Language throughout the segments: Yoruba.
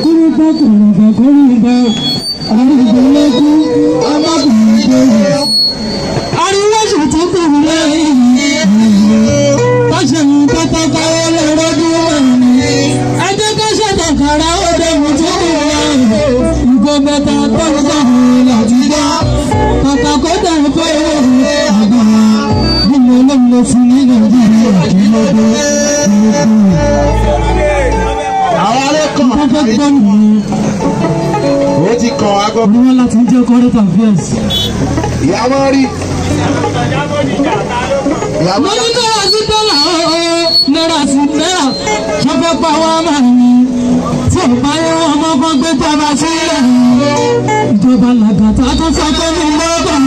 Kúrúgbà kúrúgbà kúrúgbà arúgbó amákùnrin ariwo sì tún kúrú lẹ́yìn káṣe ń pátákó lọ́dún mẹ́rin ẹjẹ́ ká ṣètò kàrà ó dẹ̀mú tó kúrú lẹ́yìn ìgò mẹ́ta tọ́lọ́tọ́ láti gbọ́ kàkà kó dẹ̀ pé àgbà bí mo ló ń lọ fún ní Nàìjíríà kí ló dé. Àwọn alẹ́kọ̀ọ́ Wọ́n fẹ́ gbọ́ nìyẹn. Ó ti kàn wá gbọ́. Ní wọ́n láti jẹ́ current affairs. Ìyá wọn rí. Mo ní náírà sí dọ́là ooo, náírà sí náírà, ṣọ́ fẹ́ pa wá máa ní. Tí ò bá yẹ wọn mọ́ kán gbé jọba sílẹ̀. Ìjọba làgàtà tó sọ pé mi lọ́gbọ̀n.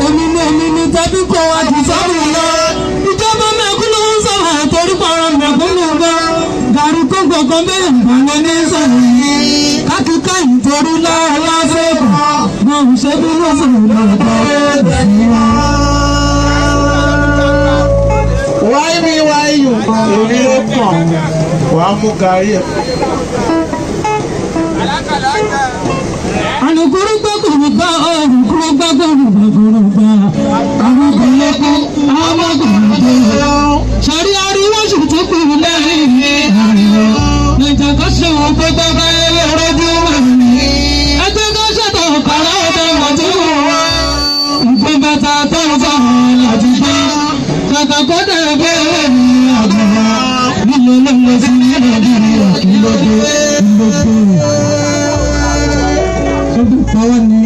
Èmi ní èmi ní tẹ́bí kò wá jù sọ́run lọ. Ìjọba mẹ́kúnnù ń sọ̀rọ̀ àtọ́rí pọ̀rọ̀ mẹ́kúnnù gbọ́. Gàrí kóńgò kan bẹ́ẹ̀ ń bọ̀ lọ ní sọ̀rọ̀ yìí. Kákíká ìtorí lásìkò. Mo ń ṣe bí wọ́n sọ̀rọ̀ lọ́dọ̀ òfin wa. Why me, why you? Èmi ló kàn. Wàá mú gàrí ẹ̀. Àlùkùrúgbàkùrùgbà ọ̀rùkùrùgbàkùrùgbàkùrùgbà àrùkùnlẹ́kùn àmàkùnrin. Ṣàrí ariwo sì tún kù lẹ́yìn ariwo. Nàìjà kan ṣe òun gbogbo bá ẹyẹ rọ́jú wà ní. Ẹgbẹ́ kan ṣètò ọ̀kàrà ọ̀dọ̀ wọ̀n tí wọ́n wá. Nǹkan bàtà tó ń sọ̀rọ̀ láti gbọ́. Kàkà kó dẹ̀ bẹ́ẹ̀ ní àgbà. Nílò ló ń lọ sí Nàìjíríà kí ló dé ló dé. Ṣé ni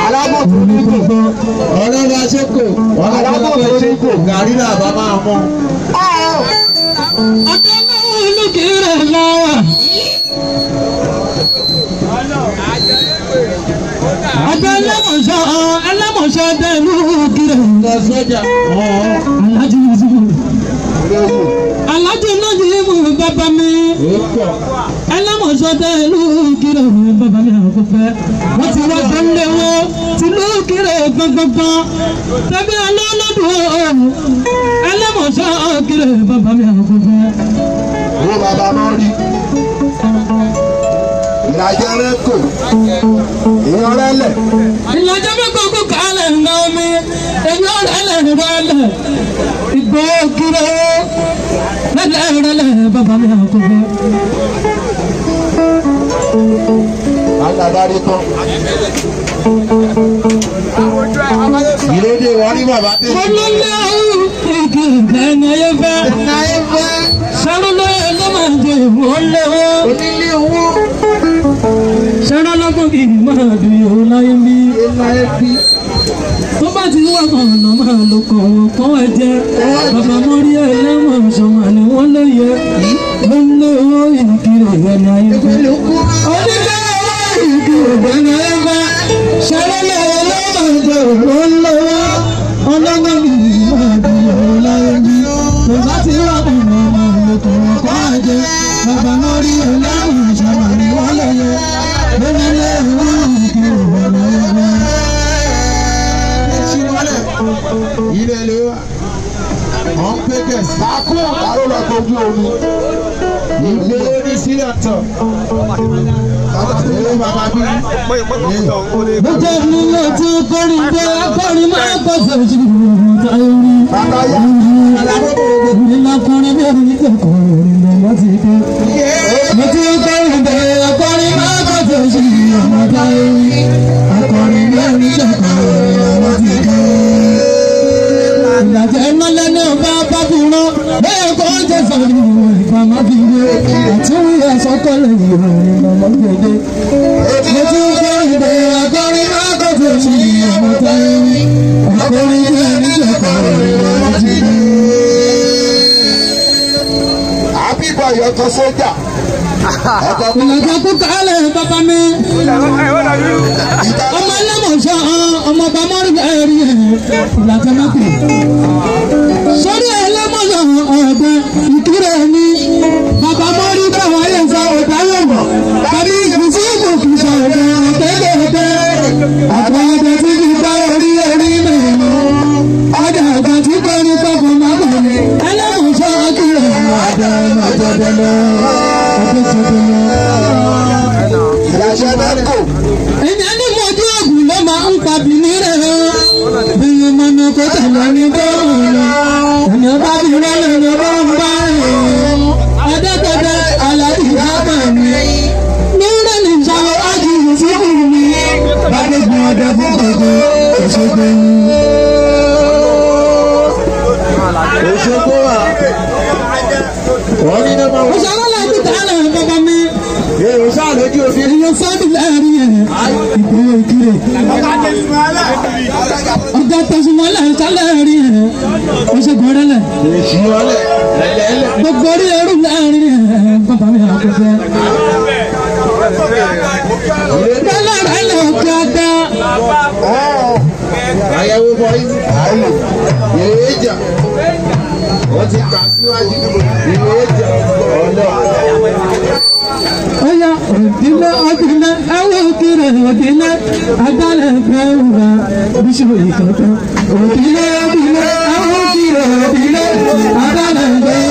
Alábòsí oníkò. Ọ̀rẹ́ wa ṣe kò. Alábòsí oníkò. Gàrí náà bá máa mú. Olùkírè láwà. Àjọ ẹlẹ́mọ̀ṣọ́ ẹlẹ́mọ̀ṣọ́ dẹ̀lú kírè. Lọ sọ́jà. Alájí Yusufu. Alájí Nájímù bàbá mi. Ẹlẹ́mọ̀ṣọ́ dẹ̀lú kírè bàbá mi àkọ́fẹ́. Wọ́n ti wá dánlé wo tìlú kírè gbọ̀ngbọ̀ngbọ̀n. Tẹ̀bí alọ́lọ́dún ọ̀hún. Ẹlẹ́mọ̀ṣọ́ kírè bàbá mi àkọ́fẹ́. Owó bàbá máa ń rí. Ìlàjẹ rẹ kò. Èèyàn rẹ lẹ̀. Ìlàjẹ mẹ́kọ̀ọ́ kó kálẹ̀ ńlá omi. Èèyàn rẹ̀ lẹ̀ rẹ̀ lẹ̀. Ìgbò kírè lẹ́lẹ̀ rẹ̀ lẹ̀ bàbá mi àkọ́fẹ́. Alábárí tán. Ìlédè wọn ní bàbá tèmi. Mo ló lé ọ̀hún igi ẹni ayé fẹ́. Náyé fẹ́. Sẹ́rú ló ló máa jẹ ìwọ léwó. Onílé owó. Sẹ́rú lọ́gbọ̀n kì í máa dùn ìhò láyé mi. Náyé bí. Tó bá ti wà kan ọ̀nà máa lò kàn wọ́n kọ́ ẹ jẹ. Bàbá mo rí ẹlẹ́wọ̀n ṣọ̀wọ́n ni wọ́n lóye. Mo ń léwó igi ẹni ayé fẹ́. Ìpínlẹ̀ kú. Onílé owó igi ẹni ayé fẹ́. Sẹ́rú ló ló máa jẹ ìwọ léwó. Ọlọ́gbọ̀n kì í máa dùn ìhò láyé mi. Tó bá ti wà kan ọ̀nà máa lò kàn wọ́n kọ́ ẹ jẹ. Bàbá mo rí ẹlẹ́wọ̀n ṣọ̀wọ́n ni wọ́n lóye. Mo ń léwó igi ẹni ayé fẹ́. Ilé ló wà. Wọ́n pé kẹ̀sì. Takú àrò lọ kojú omi. Ìgbé ní sílẹ̀ tọ̀. Owó bàbá bí. Mo jẹ́ nílé tí kọrin dé akọrin máa gbọ́sẹ̀ ṣùgbọ́n táyé rí. Bàbá yá. Nílá kọrin bí ẹni kẹ̀kọ́ orin lọ láti dé. Mo ti kọrin dé akọrin máa gbọ́sẹ̀ ṣùgbọ́n táyé rí. Akọrin bí ẹni kẹ̀kọ́ orin lọ láti dé. Ìlàjẹ̀ iná lẹ́nu ọba bá fi rán. Bẹ́ẹ̀ kọ́ ń jẹ́ sọ̀rọ̀ ìwọ̀n ìfà má fi wé. Àti wíyà sọ́kọ̀lẹ̀ ìròyìn lọ́mọ gbèdé. Mo ti kọrin dé akọrin máa gbọ́sẹ̀ ṣùgbọ́n táyé rí. Akọrin bí ẹni kẹ̀kọ́ orin lọ láti dé. Àbíbọ̀ ìyọkọ sójà. Ọkọ̀ Ìlàjà kú kálẹ̀ bàbá mi. ìta. Ọmọ ẹlẹ́mọ̀ṣọ́ ọmọ ọba mọ́rí ẹ̀rí ẹ̀ ìlàjà mẹ́kù. Sórí ẹlẹ́mọ̀ṣọ́ ọ̀dẹ ìkírẹ̀ ni bàbá mọ́rí báwa yẹn sọ ọ̀dà yọ̀mọ̀. Tàbí ìfúnfún kì í sọ ọ̀dẹ ọ̀tẹ́lẹ̀ọ̀tẹ́. Àtọ̀ọ̀dẹ tí kì í bá orí orí mẹ́rin. Ọjà àgbà tí kò ní kọ́kọ́ máa bọ̀ ni. Ẹlẹ́mọ̀ṣọ́ kìlọ̀ ọ̀dẹ ọ̀dẹ. lọ adéjọba lọ. Ìyàṣẹ́ náà kò. Èmi ní mojú ògùn ló máa ń pa bìíní rẹ̀ o. Bí mo ní kó tẹ̀lé ní bóun lọ. Ẹni bá bí rẹ́lẹ̀ ló bá ń bá rẹ̀. Adégbèdé Alábì bàbá mi. Nílẹ̀ ní ìṣàwọ̀ ájú ìṣubú mi. Bàdégbọ̀n ọdẹ fún gbogbo Òṣogbo. Òṣogbo wà. Wọ́n ní náà máa wọ. Òṣèlú láti tààlà bàbá mi. Èrò sáà lójú omi. Èèyàn sábì láàrin ẹ̀ ìgbòho ìkirè. Ọ̀gá tẹ̀sùmọ́lẹ̀ sálẹ̀ rí ẹ̀ Òṣogbo rẹ̀lẹ̀. Èsì ọlẹ̀ lẹ́lẹ́lẹ̀. Gbogbo orí ẹrú láàrin ẹ̀ bàbá mi àkọsẹ́. Bẹ́lẹ̀ rẹ̀ lè ọ̀gá dá. Àyẹ̀wò bọ̀ yìí. Àyè. Ìrèjà. Wọ́n ti kà síwájú. Ìrèjà. Ọ̀nà. Ọya òdìlẹ̀ òdìlẹ̀ ẹ̀wọ̀ òkìrè òdìlẹ̀ agbálẹ̀ fẹ́ràn bíṣù ìkọ̀tọ̀. Òdìlẹ̀ òdìlẹ̀ ẹ̀wọ̀ òkìrè òdìlẹ̀ agbálẹ̀ fẹ́ràn.